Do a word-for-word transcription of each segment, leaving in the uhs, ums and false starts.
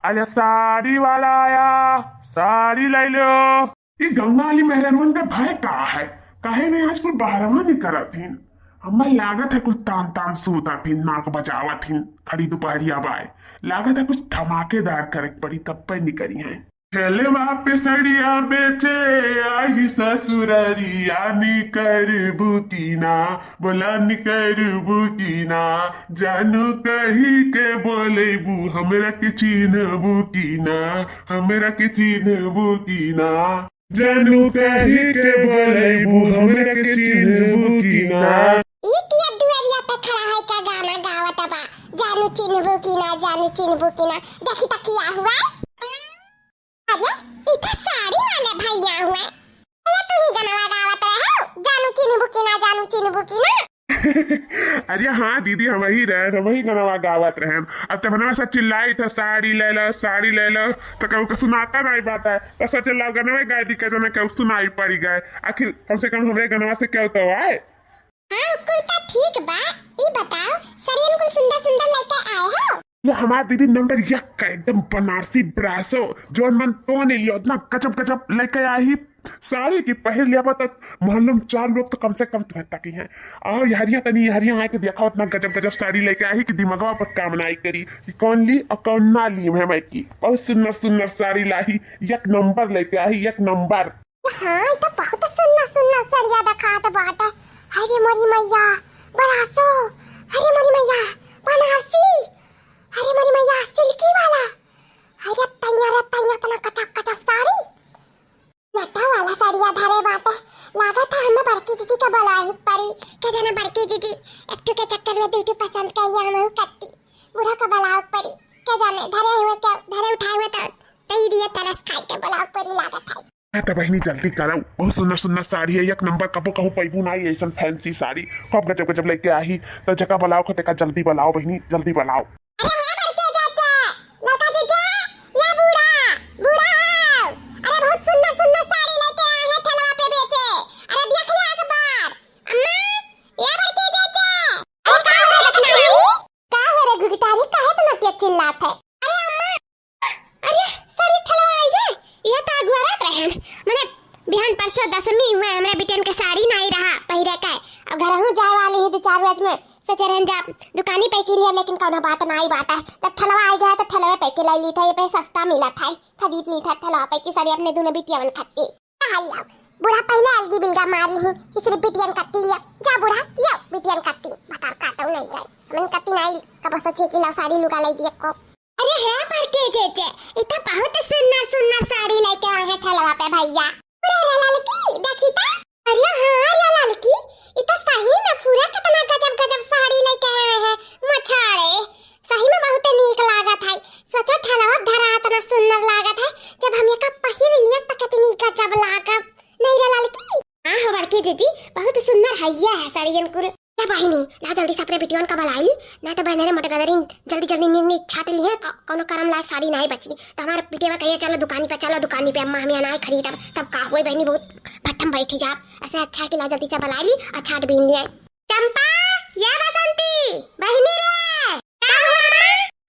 अरे साड़ी वाला आया, साड़ी ले लो। ई गंगा वाली मेहररुअन के भय का है? काहे नहीं आज कुल बहरवा नहीं करत हिन? हमें लागत है कुल तान तान सूतत हिन, नाक बजावत हिन, खड़ी दुपहरिया बाय। लागत है कुछ धमाकेदार करे के पड़ी, तब पे निकरी हैं। ठेलवा पे सड़िया बेचे आई ससुररिया, निकरबू की ना, बोला निकरबू की ना, जानू कही के बोलेबू, हमरा के चिन्हबू की ना, हमरा के चिन्हबू की ना, जानू कही के बोलेबू, हमरा के चिन्हबू की ना। ई किया दुआरिया पे खड़ा है का गाना गावत बा, जानू चिन्हबू की ना, जानू चिन्हबू की ना, देखी त किया हुआ। अरे, ई तो साड़ी वाले भैया हुए। अरे, तू ही गनवा गावत रहे हो, जानू चिन्हबू की ना, जानू चिन्हबू की ना। अरे हाँ दीदी, हम ही रहे, हम ही गनवा गावत रहे। अब तब हमें सब चिल्लाई था, "साड़ी ले लो, साड़ी ले लो," तो कहू के सुनाता नहीं बात है, तो सब चिल्लाओ गनवा गा दी, के जने कहू सुनाई पड़ी गए। आखिर कम से कम हमरे गनवा से क्या होता हुआ है? हाँ, कुल तो ठीक बा। ई बताओ, सरियन कुल सुंदर सुंदर लेके आए हो? ये हमार दीदी नंबर एक का एकदम बनारसी ब्रासो, जौन मन तो नहीं लियो, इतना गजब गजब लेके आई। साड़ी की पहिर लिया बा त मोहल्ला में चार लोग तो कम से कम तुम्हें तकी हैं। और यहरिया तनी यहरिया आए के देखा, इतना गजब गजब साड़ी लेके आई कि दिमागवा पर काम ना आई करी कि कौन ली और कौन ना ली। मैं, मैं की बहुत सुंदर सुंदर साड़ी लाई, एक नंबर लेके आई, एक नंबर। हाँ, ई तो बहुत सुन्ना सुन्ना सड़िया देखात बाटे। अरे मोरी मैया, ब्रासो, अरे मोरी मैया, बनारसी, अरे मोरी मैया, सिल्की वाला, अरे तैया रे तैया, इतना कचप कचप साड़ी। नेटा वाला सड़िया धरे बाटे, लागत है हमें बड़की दीदी के बुलाए के पड़ी। के जाने बड़की दीदी एक ठो के चक्कर में दू ठो पसंद कर लिया, हम कत्ती बूढ़ा के बुलाए के पड़ी। के जाने धरे हुए के, धरे उठाए हुए तो तई दिए तरस खाए के बुलाए के पड़ी लागत है। हाँ तो बहिनी जल्दी करो, बहुत सुंदर सुंदर साड़ी है, एक नंबर। कबो कहूँ पैबू ना ऐसन फैंसी साड़ी, खूब गजब गजब लेके आई। तो जगह बुलाओ, खोते का जल्दी बुलाओ बहिनी, जल्दी बुलाओ। अरे हे बड़के चाचा, लड़का चाचा, या बूढ़ा, बूढ़ा हो। अरे बहुत सुंदर सुंदर साड़ी लेके आए हैं ठेलवा पे बेचे। अरे देख ले एक बार। अम्मा, या बड़के चाचा। अरे का हो रे लखनऊ? का हो रे घुघटारी, काहे इतना तेज चिल्लात है? अरे अम्मा, अरे, साड़ी ठेलवा आई रे, ये तो अगुआरत रहन। मने बिहान परसों दसमी हुए, हमरे बिटियन के साड़ी नाई रहा पहिरे के। अब घरहू जाए वाली ही दो चार रोज में, सोचे रहन जा दुकानी पे की लिया, लेकिन कौनो बात नाई बात है। जब ठेलवा आई गया तो ठेलवे पे के लाई ली था, ये पे सस्ता मिला था, खरीद ली था ठेलवा पे की साड़ी अपने दोनों बिटियन खत्ती। हाय लाओ, बूढ़ा पहले अलगी बिलगा मार ली, कि सिर्फ बिटियन कत्ती लिया। जा बूढ़ा, लिया बिटियन कत्ती, बतार काटो नहीं गए। हमन कत्ती नाई, कब सोचे कि लाओ साड़ी लुगा लाई दिए को। अरे हे बड़के चाचा, ई तो बहुत सुन्नर सुन्नर साड़ी लेके आए हैं ठेलवा पे भैया। अरे रे ललकी, देखी ता। अरे हाँ रे ललकी, ई तो सही में पूरा कितना गजब गजब साड़ी लेके आए हैं। मछाड़े, सही में बहुत नीक लागत है। सोचो ठेलवा धरा इतना सुन्नर लागत है, जब हम एका पहिर लिए तो कितनी गजब लागत। नहीं रे ललकी? हाँ हो बड़की दीदी, बहुत सुन्नर है ये है साड़ियन कुल। ए बहिनी, ला जल्दी से अपने बिटियन का बुलाई ली, ना तो बहने रे मोटगदरिन जल्दी जल्दी नीक नीक छाट लिए, क-, कौनो करम लायक साड़ी नाई बची। तो हमारे बिटिया कहिए, "चलो दुकानी पे, चलो दुकानी पे, अम्मा हमें अनाज खरीदब।" तब का हुए बहिनी, बहुत भट्ठम बैठी जाब। ऐसे अच्छा है कि ला जल्दी से बुलाई ली और छाट बीन लिए। चंपा, या बसंती, बहिनी रे। का हुआ अम्मा?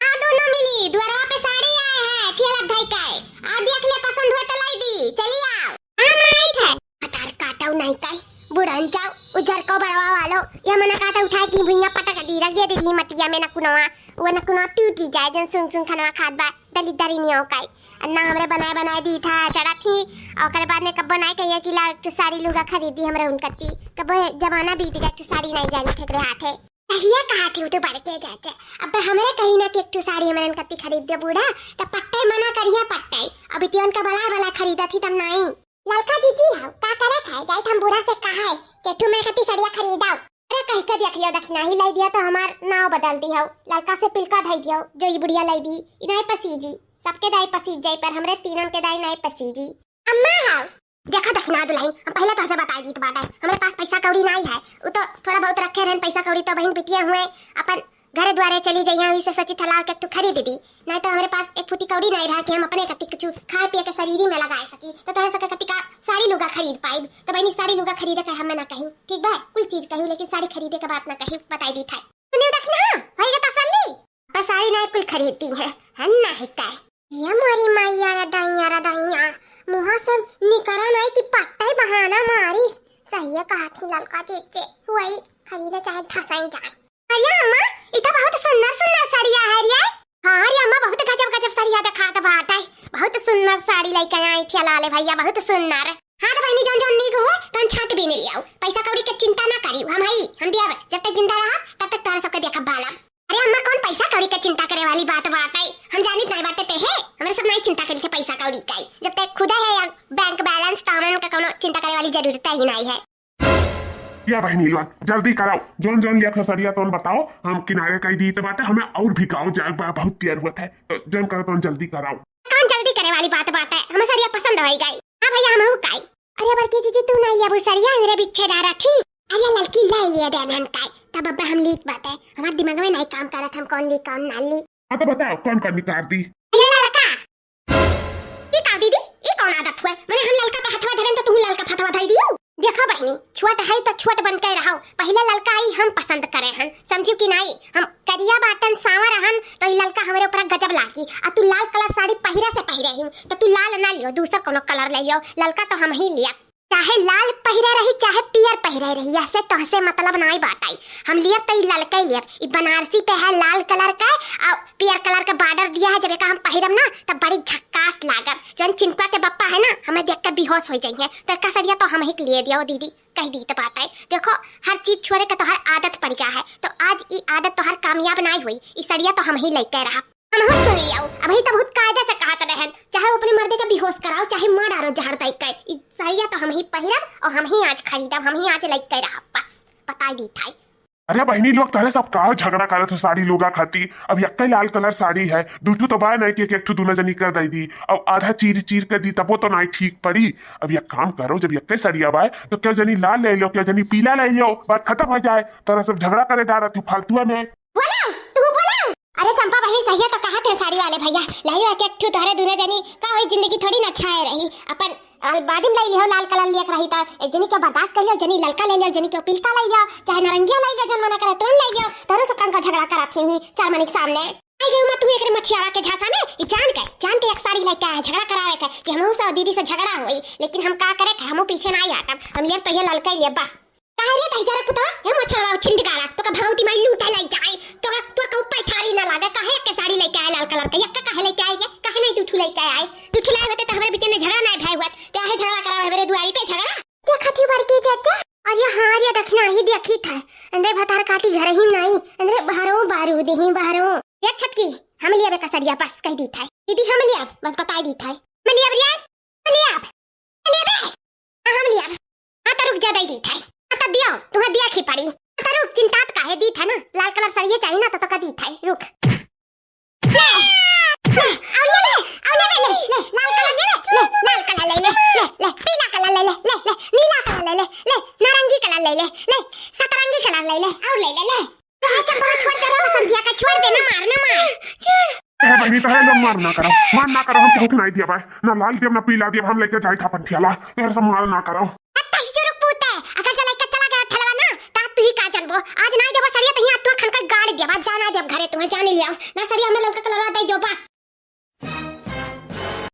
आ दोनों मिली, दुआरवा पे साड़ी आए है, ठेला धई के। आ देख ले, पसंद हुए तो लाई दी, चली आओ। हाँ, माई थे। पतार काटो नहीं कई, बुढ़न जाओ, उजर को बरवा वालो, ये मना काटा उठाए की भुइया पटक दी, रगिए दीदी मटिया में नकुनवा, वो नकुनवा टूटी जाए, जन सुन सुन खनवा खात बा, दलित दरी नियो कई। अन्ना हमरे बनाए बनाए दी था, चढ़ा थी, और ओकरे बाद में कब्बो नहीं कहिए कि ला एक ठो साड़ी लुगा खरीदी हमरे उनकती, कब्बो जमाना बीत गया, एक ठो साड़ी नहीं जानी ठेकरे हाथे। कहिया कहा थे उ तो बड़के चाचा, अब हमरे कहीं ना कि एक ठो साड़ी हमरे उनकती खरीद दे बूढ़ा, तब पट्टे मना करिया पट्टे, अब बिटियन का बला बला खरीदा थी तब नहीं। ललका जीजी हो, का करत है? जाइत हम बूढ़ा से कहा है कि ठू मेरे खातिर सड़िया खरीदाओ। अरे कह के देख लियो, दक्षिणा ही लाई दिया तो हमार नाव बदल दी हो, ललका से पिलका धई दियो, जो ई बुढ़िया लाई दी, ई नहीं पसीजी, सबके दाई पसीज जाई, पर हमरे तीनन के दाई नहीं पसीजी। अम्मा हो, देखा दक्षिणा दुल्हन, हम पहले तोहसे बताई दीत बाटे, हमरे पास पैसा कौड़ी नहीं है, उ तो थोड़ा बहुत रखे रहन पैसा कौड़ी, तो बहिन बिटिया हुए अपन घरे द्वारे चली जाइए, वही से सोची थला के तू खरीद दी। नहीं तो हमरे पास एक फुटी कौड़ी नहीं रहा कि हम अपने कति कुछ खाए पिए के शरीरी में लगाए सकी, तो तोहरे सबके कति का साड़ी लुगा खरीद पाइब। तो बहनी, साड़ी लुगा खरीदे के हमें ना कही, ठीक बा, कुल चीज कही, लेकिन साड़ी खरीदे के बात ना कही, बताई दी था। तूने रखना होएगा तसल्ली, पर साड़ी नहीं कुल खरीदती है, है ना है का? क्या देखात बाटे? बहुत सुन्नर साड़ी लइके आए ठिया लाले भइया, बहुत सुन्नर। हाँ तो बहिनी, जौन जौन नीक हुए तौन छांट बीन लियाउ, पैसा कौड़ी के चिंता ना करिउ, हम हई, हम दियाब। जब तक जिंदा रहब तब तक तोहरे सबके देखब भालब। अरे अम्मा, कौन पैसा कौड़ी के चिंता करे वाली बात बाटे? हम जानित नाहीं बाटे ते है, हमरे सब नाहीं चिंता करी थे पैसा कौड़ी के। जब तक खुदा है या बैंक बैलेंस तो हमन का कौनो चिंता करे वाली जरूरत ही नाहीं है। या बहिनी लोग, जल्दी कराउ, जौन जौन लिया खेसरिया तौन बताउ, हम किनारे कइ दीत बाटे, हमें अउर भी गाँव जाए बा, बहुत देर हुआ था, तो जौन करो तौन जल्दी कराउ। कौन जल्दी करे वाली बात बाटे? हमें सरिया पसंद होइ गई। हाँ भइया, हम हूँ काई। अरे बड़की जीजी, तू नाहीं लेबू सरिया, मेरे बिच्छे डारा थी। अरे ललकी ले लिए देन हम काई, तब अब हम लीत बाटे, हमार दिमाग में नाहीं काम करत, हम कौन ली कौन ना ली। हाँ तो बताउ, कौन कौन निकाल दी? अरे ललका, ई का दीदी, ई कौन आदत हुए? मने हम ललका पे हथवा धरेन तो तू ललका पे हथवा धर दियो। देखो बहिनी, छोट है तो छोट बन के रहो। पहिले ललका आई हम पसंद करे हन, समझियो कि नाहीं? हम करिया बाटन, सांवर हन, तो ई ललका हमरे ऊपर गजब लागी। आ तू लाल कलर साड़ी पहिरे से पहिरे ही, तो तू लाल ना लियो, दूसर कोनो कलर ले लियो। ललका तो हम ही लिया, चाहे लाल पहिरे रही, चाहे पियर पहिरे रही, ऐसे तोहसे मतलब नाहीं बाटाई। हम लियब तो ई ललका ही लियब। ई बनारसी पे है लाल कलर का, और पियर कलर का बॉर्डर दिया है। जब एका हम पहिरब ना, तब बड़ी झक्कास लागब। जौन चिंटुआ के बप्पा है ना, हमें देख के बेहोश हो जाइए। तो एका सरिया तो हम ही के लिए दियो दीदी, कह दीत बाटे। देखो, हर चीज छोड़े के तोहर आदत पड़ गया है, तो आज ई आदत तोहर कामयाब नाहीं हुई। ई सरिया तो हम ही लेके रहब। हम हूँ सुन लियो, अबही तो बहुत कायदे से कहत रहन, चाहे वो अपने मर्दे का बेहोश कराओ, चाहे मार डारो जहर दे के। ई सरिया तो हम ही पहिरब और हम ही आज खरीदब, हम ही आज लेके रहब, बस बताई दीत है। अरे बहिनी लोग, तोहरे सब का झगड़ा करत हो साड़ी लुगा खाती? अब यक्के लाल कलर साड़ी है, दू ठो तो बाय नाहीं कि एक, एक ठो दूनो जनी कर दे दी, और आधा चीर चीर के दी तबो तो नाहीं ठीक पड़ी। अब एक काम करो, जब यक्के सरिया बाय तो केउ जनी लाल ले लो, केउ जनी पीला ले लो, बात खत्म हो जाए। तोहरा सब झगड़ा करे जा रहा तू फालतुआ में। बोलो, तू बोलो। अरे चंपा बहिनी, सहिया तो कहत है साड़ी वाले भइया, लाई एक, एक ठो तोहरे दूनो जनी का होई, जिंदगी थोड़ी ना छाए रही। अपन अ, बादिम लाई लिहो, लाल कलर लियक रही त एक जनी के बर्दाश्त कर लियो, जनी ललका ले लियो, जनी के पिलका ले लियो, चाहे नारंगिया ले लियो, जौन मना करे तौन ले लियो। तोहरो सब का झगड़ा करत ही चार मनी के सामने। आई गई मैं तू एकरे मछियावा के झांसा में, ई जान के, जान के एक साड़ी लेके आए झगड़ा करावे के कि हमहू से दीदी से झगड़ा होई, लेकिन हम का करे के, हमहू पीछे नाहीं हटब, हम लेब तो ये ललका ही लेब बस। काहे रे दहिजरा पुतवा, हे मोछड़वा छिंड गाड़ा, तोका भगवती माई लूटा ले जाए, तोका, तोर कहूँ पैठारी ना लागे, काहे के साड़ी लेके आए लाल कलर के, यक्का काहे लेके आए गे, काहे नाहीं दू ठू लेके आए, दू ठू लाए होते तो हमरे बीच में झगड़ा नाहीं भय हुआ, ते आहे झगड़ा करा हमरे दुआरी पे झगड़ा। देखत ही बड़की चाचा, अरे हाँ, अरे दखिना ही देखी था, अंदर भतार काटी घर ही नाहीं, अंदर बहरो बारूद ही बहरो। देख छटकी, हम लिया बे कसरिया बस कह दी था, दीदी हम लिया बस बताई दी था, हम लिया बे, हम लिया बे, हम लिया बे, हाँ, हम लिया बे। हाँ तो रुक जा, दे दी था, हाँ तो दियो, तुम्हें दिया खी पड़ी, हाँ तो रुक, चिंतात काहे दी था ना, लाल कलर सरिये चाहिए ना तो, तो का दी था, रुक। ले, ले, अब ले बे, अब ले बे, ले, ले, लाल कलर ले बे, ले, लाल कलर ले ले, ले, ले, पीला कलर ले ले, ले, ले, नीला कलर ले ले, ले, नारंगी कलर ले ले, ले, सतरंगी कलर ले ले, और ले ले, ले। हाँ, चंपा छोड़ दे रे, समझिया का छोड़ दे ना, मार ना, मार। ए बहिनी, तोहरे लोग मार ना करो, मार ना करो, हम केहू के नाहीं दिया बा, ना लाल दियब, ना पीला दियब, हम लेके जाई था अपन ठेला, तोहरे सब मार ना करो। अब तही से रुक पूते, अगर चला के चला गया ठेलवा ना, ता तू ही का जानबो, आज नाहीं देबो सरिया, तही आज तू खन का गाड़ दिया, आज जाना दियब घरे, तुम्हें जाने लिया, ना सरिया हमें ललका कलरवा दे जो बस।